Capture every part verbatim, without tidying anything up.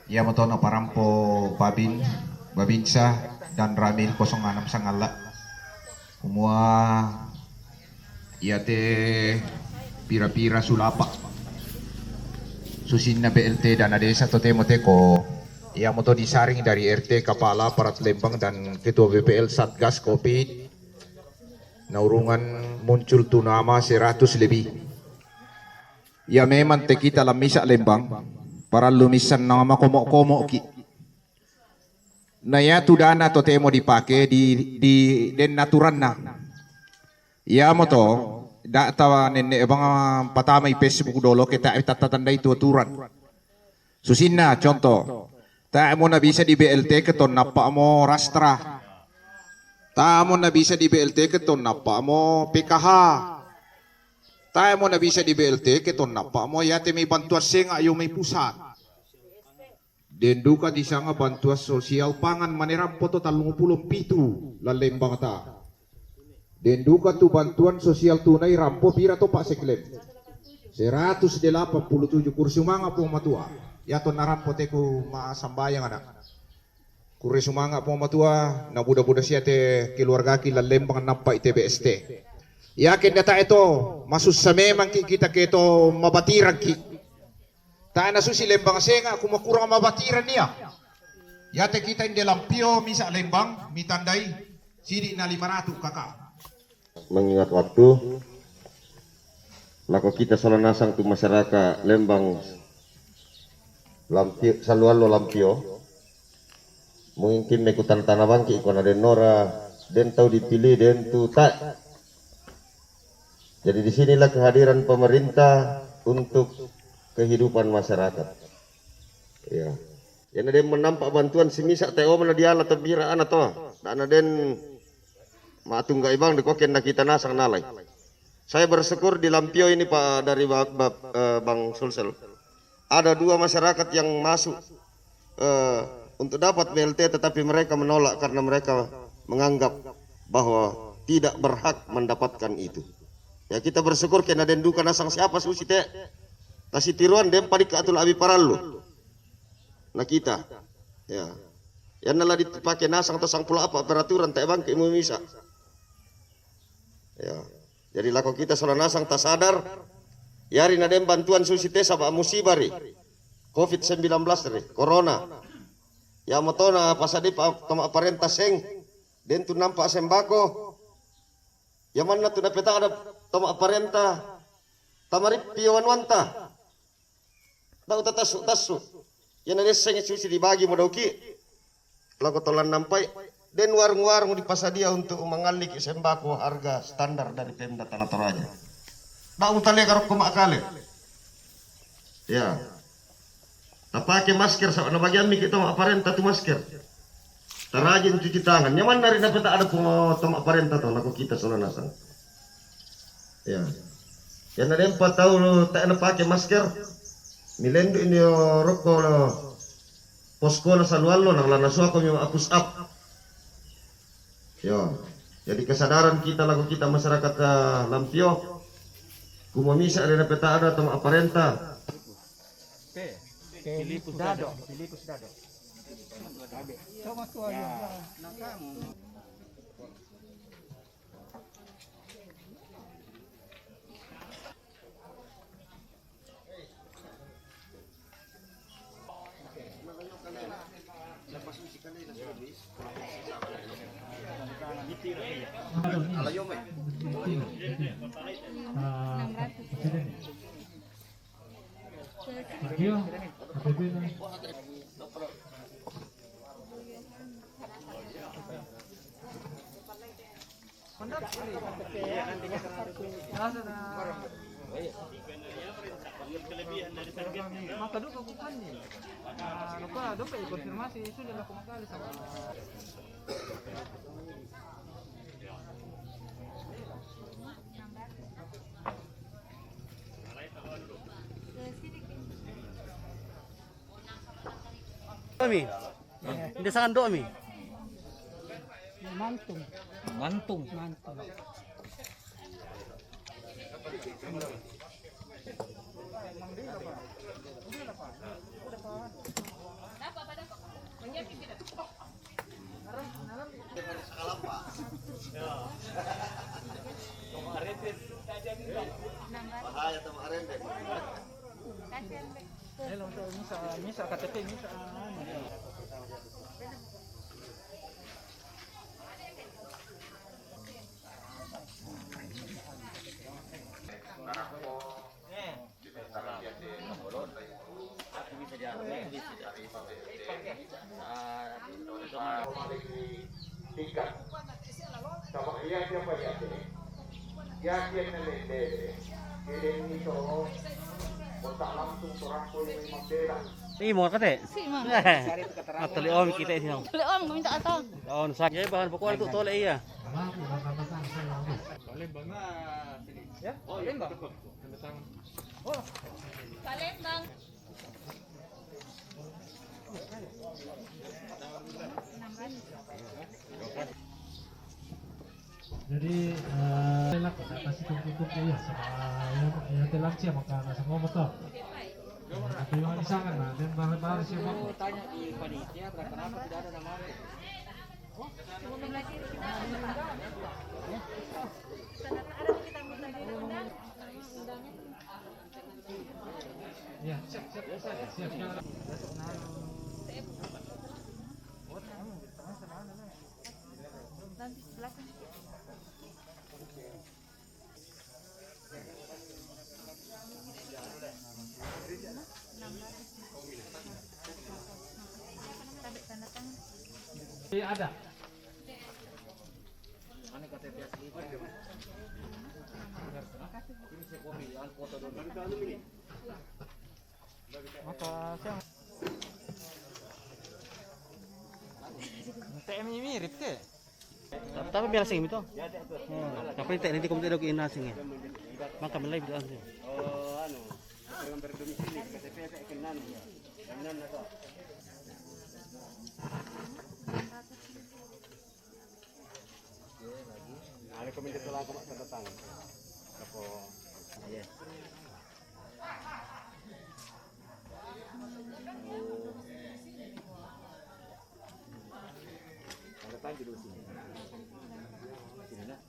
Iyamoto naparampo Babin, Babinsa dan Ramil kosong enam Sangalla. Kumua iate pira-pira sulapa. Susinna B L T dana desa totemo teko. Iyamoto disaring dari R T, kepala aparat Lembang dan ketua B P L Satgas Covid. Naurungan muncul tu nama seratus lebih. Ya memang te kita lamisa Lembang, parallu missan nama komo-komo ki. Na ya tu dana totemo dipake di, di den aturanna. Iyamoto, da tawa nenne bang patamai Facebook dolo ke ta tatandai tu aturan. Susinna contoh, tae mo na bisa di B L T ke to nappa mo Rastra. Tae mo na bisa di B L T ke to nappa mo P K H. Tae mo na bisa di B L T ke to nappa mo ya te mai bantuan senga yo mai pusat. Den duka disanga bantuan sosial pangan manerampo to tallung pulo pitu lalleng bangta. Den duka tu bantuan sosial tunai rampo pira to Pak Seklem? Seratus delapan puluh tujuh. Kursi manga Puang Matua. Ya to narampo teku ma sambayang anak. Kurre sumanga Puang Matua, na buda-buda sia te keluargaki lalleng bang nappa i T B S T. Yakin data eto, masussa memang ki kita ke to mabatirang ki. Tae na susi Lembang senga, kuma kurang mabatiran ia. Yate kita inde Lampio misa Lembang mitandai sidi na lima ratu K K. Mengingat waktu, lako kita sola nasang tu masyarakat Lembang Lampio, Saluallo Lampio. Mungkin meku tana-tana bangki iko na den nora, den tau dipilih, den tu tak. Jadi di sinilah kehadiran pemerintah untuk kehidupan masyarakat. Ya. Yana den menampak bantuan simisa teo mana diala tebira ana to. Dana den matungga ibang de koken na kita nasang nalai. Saya bersyukur di Lampio ini Pak dari ba, ba, eh, Bang Sulsel. Ada dua masyarakat yang masuk eh, untuk dapat B L T, tetapi mereka menolak karena mereka menganggap bahwa tidak berhak mendapatkan itu. Ya, kita bersyukur kena den duka nasang siapa susi te. Tasi tiruan den padik atul abi parallu. Nah kita. Ya. Yang nala dipake nasang atau sangpula apa peraturan tak bangke mumisa. Ya. Jadi lako kita sola nasang tasadar, yari na den bantuan susi te saba musibah ri, covid sembilan belas ri, corona. Ya motona pasadi pa, toma parenta seng, den tu nampa sembako. Ya manna tu napeta ada toma parenta, tamarippi wanuanta. Dau tatassu-tassu. Yana desseng susi dibagi modauki. Lako tolan nampai. Den warung-warung dipasadia untuk mengalliki sembako harga standar dari Pemda Tanah Toraja. Dau mutale karokko makale. Ya. Tapake masker sama na bagian miki to aparenta tu masker. Tarajin cuci tangan. Nyaman nari napeta ada po to aparenta to lako kita sola nasang. Ya. Yana dempa tau tak na pake masker. Milendu ini rokko posko na Saluallo na lana suako mi apus up. Yo. Jadi kesadaran kita lako kita masyarakat eh, Lampio. Kumamisa ada peta ada tama aparenta. Filipus Dado. Filipus Dado. Maka duka kukan ni. Nah, lupa dope konfirmasi sudah lah kumakali sama. Kami. Ndesangan doa mi. Mantung. Mantung. Mantung. Misa, misa K T P, misa, anu. Tingkat. Sama iya siapa ya? Ya, dia nele-, nele. Dia ini to. Kontak langsung orang pun memang bela. Imo ka, te? Si, Mang. Matali om kita sino. Tali om, minta atau. On sa. Ya, bahan pokok itu tole iya. Ya, Palembang. Palembang. Jadi, eh, lah, kita kasih tunggu-tunggu ya, sama ya, ya, telang siya, maka nasa mo to. Tapi yung isa ka na, then bareng-bareng siya mo. Tanya di panitia, berapa, kenapa tidak ada nama? Ya, siap, siap, siap, siap. Iya, ada. Maka siang. T M ini mirip ke? Tapi, tapi biar sing itu. Hmm. Tapi T M ini kom tidak kena sing ya. Maka mulai bilang sih. Oh, anu. Yang berdomisili, K T P kenal. Kenal atau? Ada komentar telah aku tanda tangan. Apa? Iya. Tanda tangan dulu sini. Sini, nak.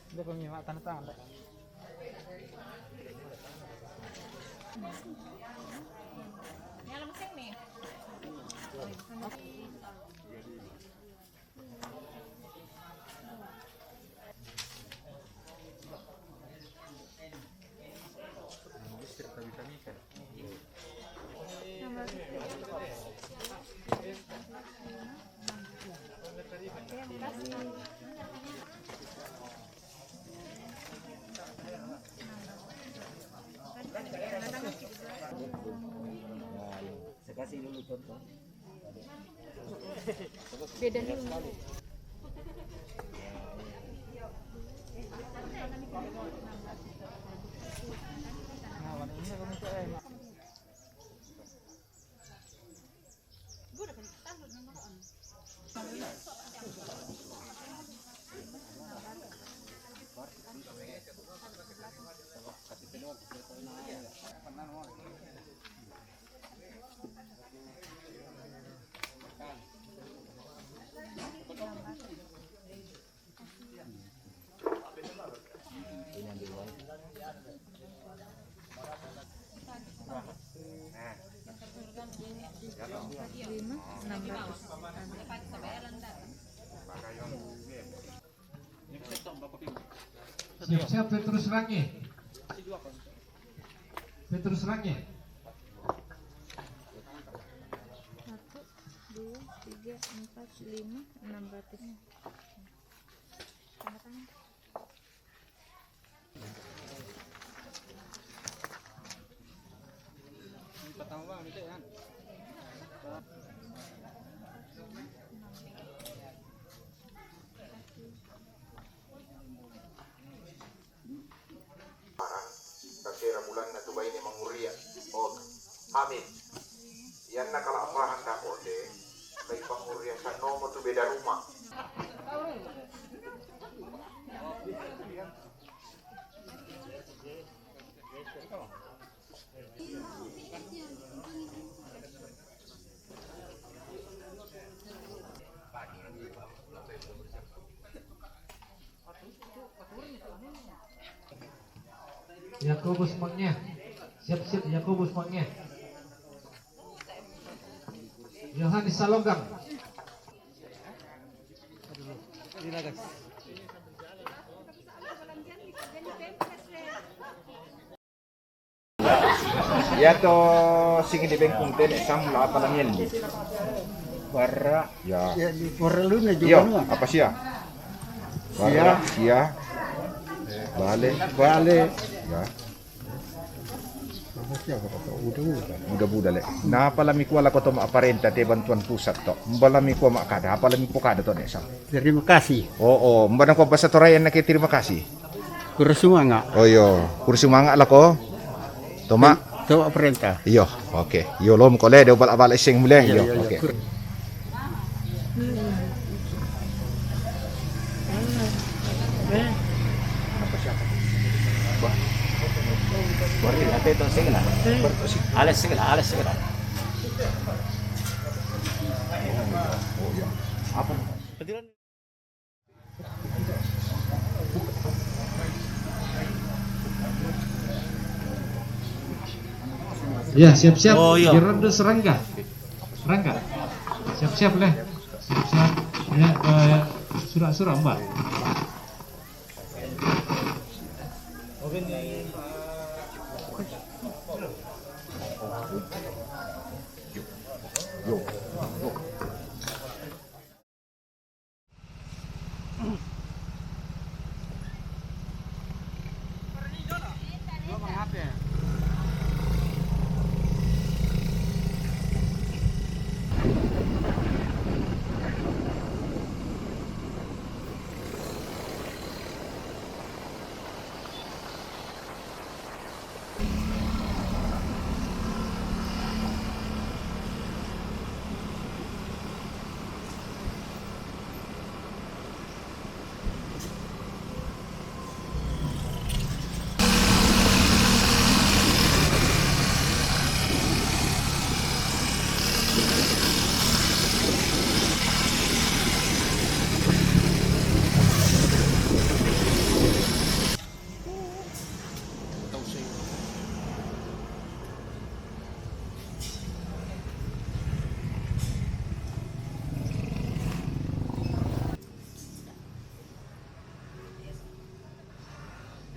Hindi ko may tanda-tanda. Saya kasih dulu contoh. Beda dulu. Lima, enam ratus. Siap-siap, Petrus Range. Petrus Range. Satu, dua, tiga, empat, lima, enam ratus. Tanda tangan. Tasera bulanna tu baine manguria. Oh. Amin. Iyanna kala'bahang dako'te, kai panguriasan nomo tu beda ruma. Yakobus Mangeh. Siap-siap Yakobus Mangeh. Yohanes Salonggang. Iyato sing di bengkung tene samula apa lamian di. Barra. Ya. Ya, di Poraluna juga. Iyo, apa sia? Barra, sia. Bale. Bale. Ya. Apa sia? Uda-uda. Uda-uda le. Na apa lami kua lako to ma parenta te bantuan pusat to. Mbala mi kua ma kada, apa lami pokada to ne sam. Terima kasih. Oh, oh, mbana kua basa Torayan na ke terima kasih. Kurusumanga. Oh iyo, kurusumanga lako. Toma. Toma parenta. Iyo, oke. Iyo lom kole de bala-bala iseng mule. Iyo, iyo, iyo, oke. Apa siapa? Bah. Baru nanti itu sing lah. Alas sing lah, alas sing lah. Oh iya. Apa? Ya, siap-siap. Oh, iya. Gerardo Serangga. Serangga. Siap-siap, leh. Siap-siap. Ya, eh, surak-surak, Mbak.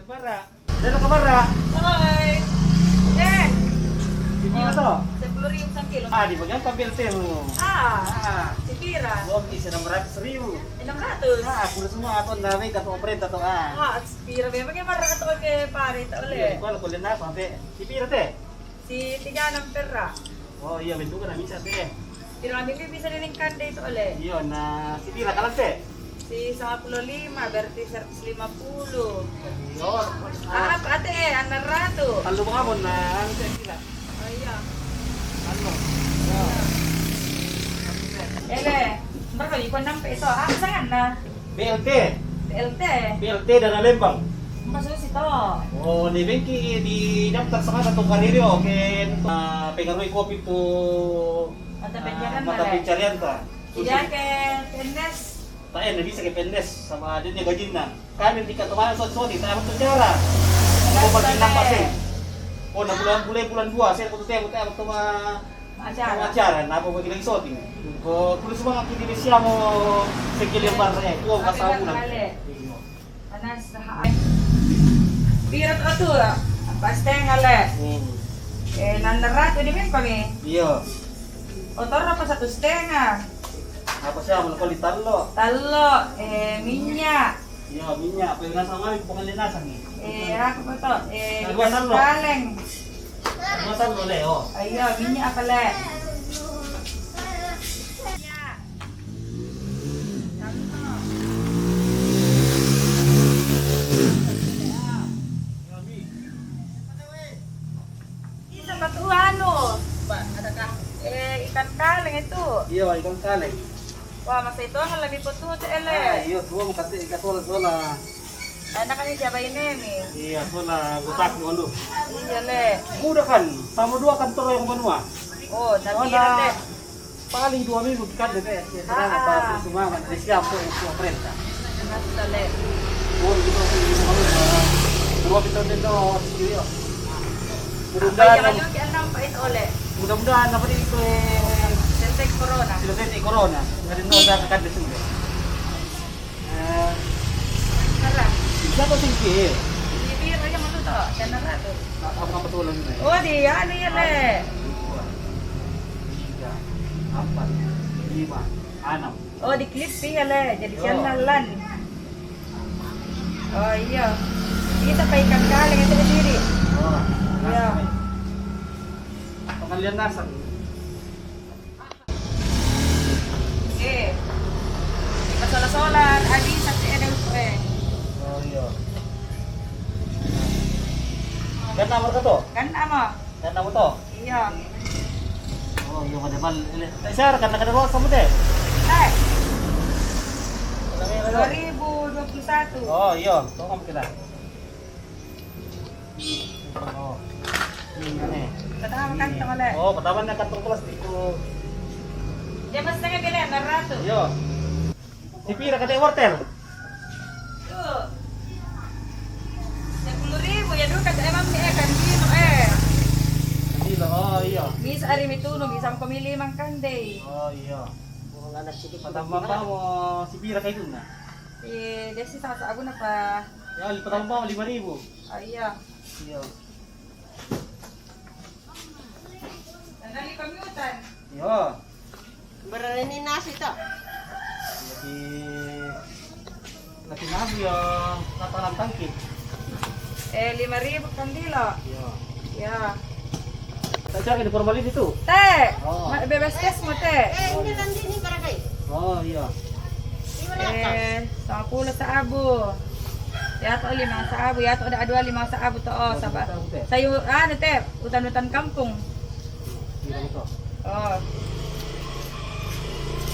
Jabara. Dada ka bara. Oi. Eh. Di mana to? Sepuluh ribu sakilo. Ah, di bagian tampil temu. Ah. Ah. Sipira? Oke, enam ratus ribu. Enam ratus. Ah, aku semua atau nami kata operator to ah. Ah, sipira memang yang marah atau ke pare to le. Iya, kalau boleh napa sampai sipira teh? Si tiga enam pera. Oh iya, bentuknya na bisa teh. Pira minggu bisa nengkan deh itu oleh. Iya, na si pira kalan teh? Si sama puluh lima, berarti seratus lima puluh. Iya. Ah, apa teh, eh, anak ratu. Kalau mau na, anu teh gila. Oh iya. Anu. Ele, berapa ikon nampe itu? Ah, sangat na. B L T. B L T. B L T Dana Lembang. Masuk situ. Oh, ni bengki di daftar sangat atau karir yo, ke, ah, pengaruh kopi tu, mata pencarian ah, mata pencarian ta. Iya, ke P N S. Tak, eh, bisa ke P N S sama adanya gajinya. Kami di kata mana, so, so, di tahun penjara. Mau pakai enam persen. Oh, enam bulan, bulan, bulan dua, saya kutu teh, kutu teh, kutu mah. Acara. Acara, napa bagi lagi syuting? Ko, kudu semua kini di siamo sekali lembar, eh, ko, kasau bulan. Panas, ha. Pira tu, apa setengah le? Hmm. Eh, nan ratu di men kami. Iya. Kotor apa satu setengah? Apa sih, amal kali tallo? Tallo, eh, minyak. Iya, minyak. Apa yang rasa mami, bukan lena sangi. Eh, aku betul. Eh, dua tallo. Kaleng. Dua tallo le, oh. Ayo, minyak apa le? Isa pa tu anu, Itu. Iya, ikon kaleng. Wah, masa itu ang lebih putu te ele. Ah, iya, tuwa mo kate ika sola-sola. Anak kan siya ba inemi? Iya, sola gutak mo ando. Iya, le. Muda kan, samo dua kan toro yang banua. Oh, tapi Sola, le. Paling dua minggu kan deh, ya, Ah, sekarang apa ah. Sumama, dari siapa yang sudah perintah? Mas le. Oh, gitu, gitu, gitu. Dua kita dito, iya. Mudah-mudahan, Ayo, ayo, kian nampak itu oleh. Mudah-mudahan apa itu, eh, Selesai corona. Selesai di corona. Dari nol dah ke kandis sudah. Eh, Salah. Siapa sih, eh? Ini biar aja malu toh, channel ratu. Apa, apa tuh lagi? Oh, dia, anu ya, le. Dua, tiga, empat, lima, enam. Oh, di klip iya, le. Jadi Oh. Channel lan. Oh, iya. Kita pa ikan kaleng itu sendiri. Oh, Iya. Pengalian nasar. Eh. Pasola-sola, habis satu ada eh. Oh, iya. Kan nomor satu? Kan ama? Kan nomor to? Iya. Oh, iya, pada mal. Ini. Eh, siya, kan nakadalawa sa mo, te? Eh. Dua ribu dua puluh satu. Oh, iya. Ito ka mo kita. Oh. Ini, ini. Pertama kan, teman, eh. Oh, pertama na katong plastik ko. Dia mas tengah bilang, enam ratus. Iya. Si pira kate wortel? Tuh. Sepuluh ribu ya, dulu kata emang ni eh, kan kilo, eh. Kilo, oh, iya. Bisa ari mitulung, bisa ko mili mang kande. Oh, iya. Patambang pa mo, si pira kay dun na? Si Desi sama sa ako na pa. Ya, patambang pa mo, lima ribu. Oh, iya. Iya. Tanggali pamiutan. Iyo. Berani nasi to. Lagi, lagi nasi ya, napalang tangki. Eh, lima ribu kandilo. Iyo. Ya. Tak cari di formalin itu. Te, Oh. Ma-, bebas cash mo, te. Eh, ini nanti ini barangay. Oh, iya. Ini wala ka. Eh, sampulu sa abu. Yato lima sa abu, yato da adwa lima sa abu to, oh, Lima saba. sa abu, te. Sayo, ano, te, utan-utan kampung. Iya, betul. Oh.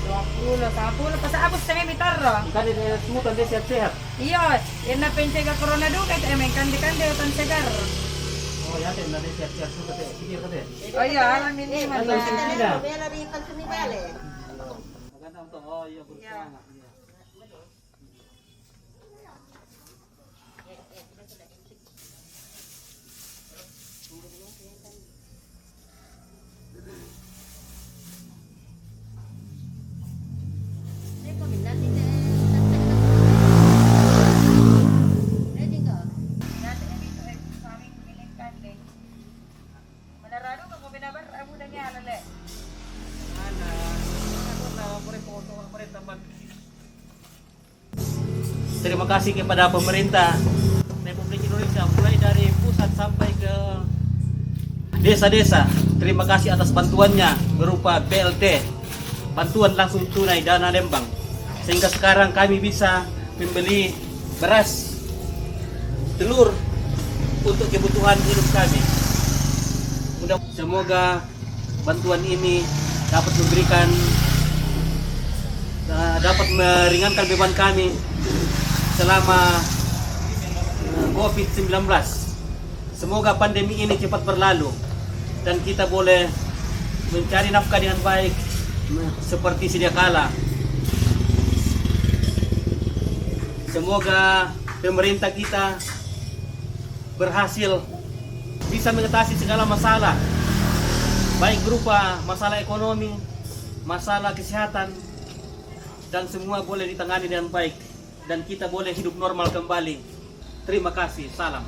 Dua puluh, sampulu, pa sa abu, sa mitar, oh. Ikan ini semua kan dia sehat-sehat. Iyo, yan na pensegar corona do, kay, eh, may kande-kande, utan segar. Oh, ya, te, na dia sehat-sehat juga, te. Sige, te. Oh, iya, alam ini, Eh, man, ano, na. Sige na. Bela di kan sumibale. Maganda to. Oh, iya, Iya. bersama. Iya. Manarado ka ko binabar, amo na niya, lale. Ana, ako na, pare po, ako, pare tapat. Terima kasih kepada pemerintah Republik Indonesia, mulai dari pusat sampai ke desa-desa. Terima kasih atas bantuannya berupa B L T, bantuan langsung tunai dana Lembang, sehingga sekarang kami bisa membeli beras, telur untuk kebutuhan hidup kami. Mudah, semoga bantuan ini dapat memberikan, eh, dapat meringankan beban kami selama, eh, covid sembilan belas. Semoga pandemi ini cepat berlalu dan kita boleh mencari nafkah dengan baik seperti sedia kala. Semoga pemerintah kita berhasil bisa mengatasi segala masalah, baik berupa masalah ekonomi, masalah kesehatan, dan semua boleh ditangani dengan baik, dan kita boleh hidup normal kembali. Terima kasih, salam.